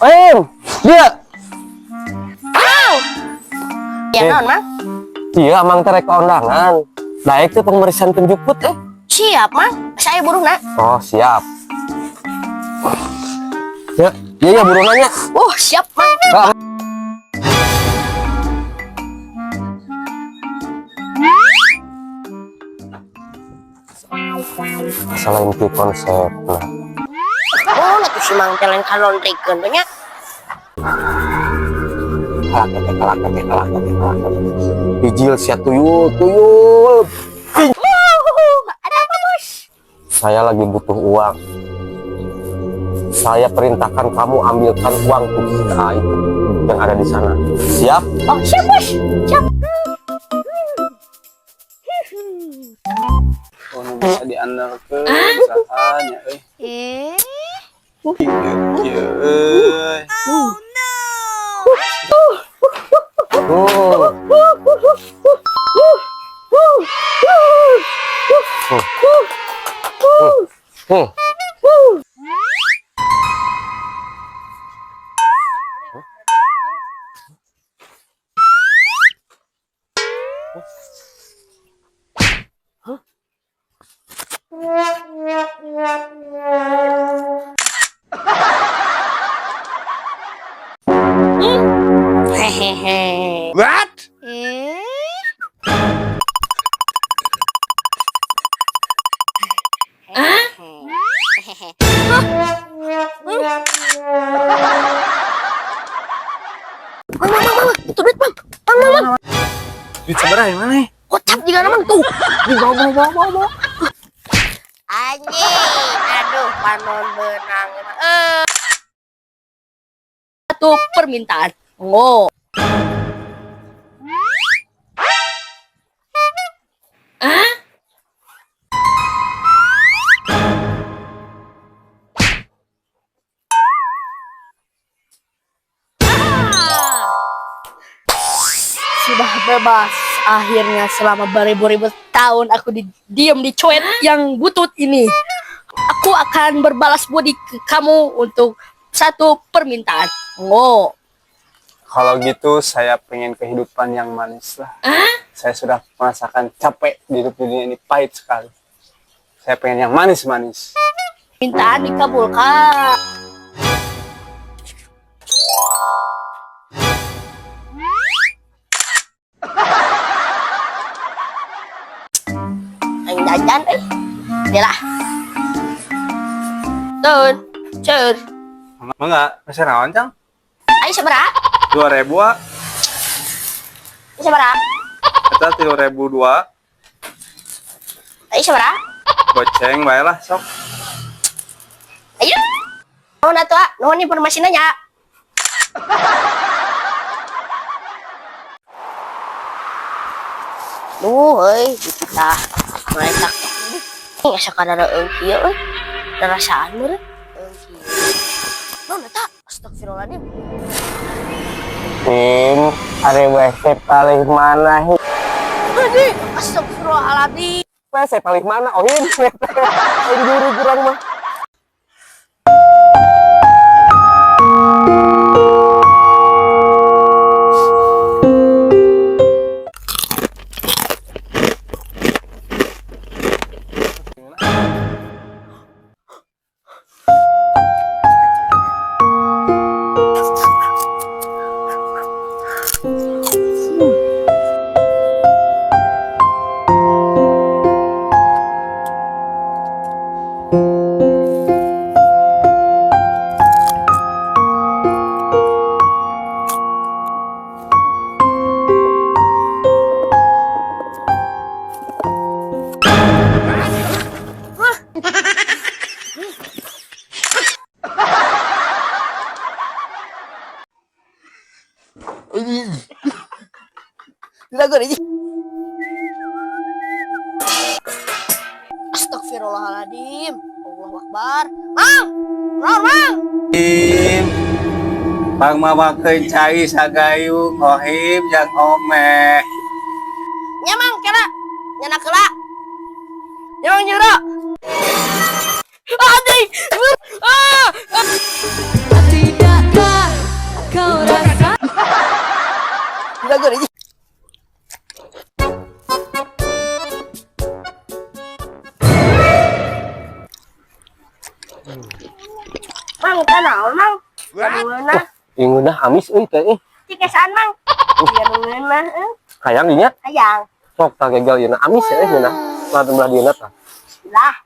Ohim, dia. Mang. Ya Eh. naon, Mang? Iya, Mang teh rek kondangan. Daek teh pemeriksaan penjuput eh. Siap, Mang. Saya buruhna. Oh, siap. Ya, iya ya buruhna nya. Oh, siap, Mang. Ah. Masalah inti konsep. Nah, Oh, nah tuh si Mang teh lain kalondrikeun teh nya. Kalak teh, kalak teh, kalak teh, kalak teh. Bijil sia, tuyul, tuyul. Ada apa, Bos? Saya lagi butuh uang. Saya perintahkan kamu ambilkan uang tuh si A itu yang ada di sana. Siap? Oh, siap, Bos. Siap. Oh, nu bisa diandalkeun saha nya euy. Eh. Ieu kieu euy. Oh. Hehehe. What? Eh. Mang, Mang, Mang, Mang, itu duit, Mang. Mang, Mang, Mang. Duit sabaraha yang mana? Kocap juga Mang tuh. Di bawah, bawah, bawah, bawah, bawah. Anjing, aduh, panon benang. Eh. Satu permintaan. Oh. Hah? Sudah bebas akhirnya, selama beribu-ribu tahun aku di, diem di cuet yang butut ini. Aku akan berbalas budi ke kamu untuk satu permintaan. Oh. Kalau gitu saya pengen kehidupan yang manis lah. Saya sudah merasakan capek di hidup dunia ini, pahit sekali. Saya pengen yang manis-manis. Permintaan dikabulkan. Aing jajan eh. Dia lah. Turun, cer. Enggak, masih naon, Cang? Ayo sabaraha? 2000 ah. Ayo sabaraha? Eta 3002. Ayo sabaraha? Goceng bae lah sok. Ayo. Nuhun atuh, ah. Nuhun informasinya nya. Duh, euy, kita mereka ini asa kadara kieu euy. Rasaan meureun kieu. Naon eta? Astagfirullahaladzim. Tim, ada WC paling mana? Anjing, astagfirullahaladzim. WC paling mana? Oh ini. Ini dulu kurang mah. Tidak. Astagfirullahaladzim. Allahu Akbar. Mang! Mang, Mang! Im. Pang mawakeun cai sagayung, Ohim jang ome. Nya Mang, kira. Nya kela. Nya Mang nyura. Anjing! Ah! Tidak. Jaga ih. Mang, teh naon, Mang? Ngeunah. Ih, ngeunah amis euy teh ih. Cikesan, Mang. Iya, ngeunah euy. Hayang dinya. Hayang. Sok tah gagal ieu amis ya ngeunah. Lah belah dieuna tah. Lah.